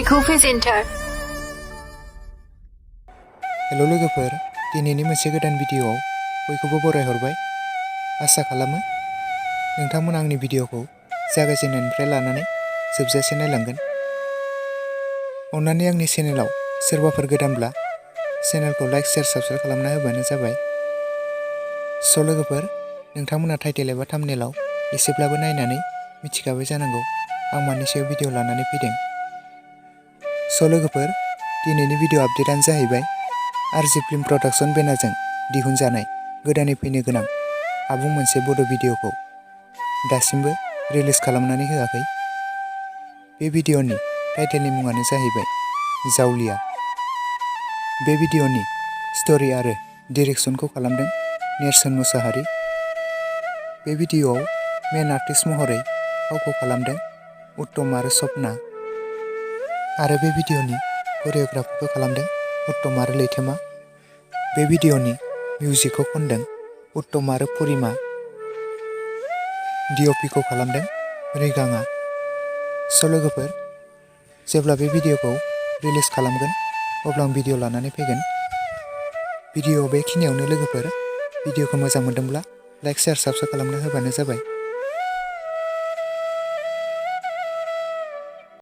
बेखौ प्रेजेन्टार। हेल' लोगोफोर, दिनैनि मोनसे गोदान भिडिअ'आव बयखौबो बरायहरबाय। आसा खालामो नोंथांमोना आंनि भिडिअ'खौ जागायजेननायनिफ्राय लानानै जोबजासे नायलांगोन। अन्नानै आंनि चेनेलाव सोरबाफोर गोदानब्ला चेनेलखौ लाइक, शेयार, साबस्क्राइब खालामना होबानो जाबाय। स' लोगोफोर, नोंथांमोना टाइटेल एबा थाम्बनेलाव एसेब्लाबो नायनानै मिथिखाबाय जानांगौ आं मानि सायाव भिडिअ' लानानै फैदों। स' लोगोफोर, दिनैनि भिडिअ' आपडेटआनो जाहैबाय आरजि फिल्म प्रडाक्शन बेनारजों दिहुनजानाय गोदानै फैनो गोनां आबुं मोनसे बड' भिडिअ'खौ दासिमबो रिलिज खालामनानै होआखै। बे भिडिअ'नि टाइटेलनि मुङानो जाहैबाय जावलिया। बे भिडिअ'नि स्ट'रि आरो डिरेक्सनखौ खालामदों नेरसोन मुसाहारि। बे भिडिअ'आव मेन आर्टिस्ट महरै फावखौ खालामदों उत्तम आरो सपना, आरो बे भिडिअ'नि करिय'ग्राफिखौ खालामदों उत्तम आरो लैथोमा। बे भिडिअ'नि मिउजिकखौ खनदों उत्तम आरो पुरिमा। डिअपिखौ खालामदों रिगाङा। स' लोगोफोर, जेब्ला बे भिडिअ'खौ रिलिज खालामगोन अब्ला आं भिडिअ' लानानै फैगोन। भिडिअ' बेखिनियावनो लोगोफोर। भिडिअ'खौ मोजां मोनदोंब्ला लाइक, शेयार, साबस्क्राइब खालामना होबानो जाबाय।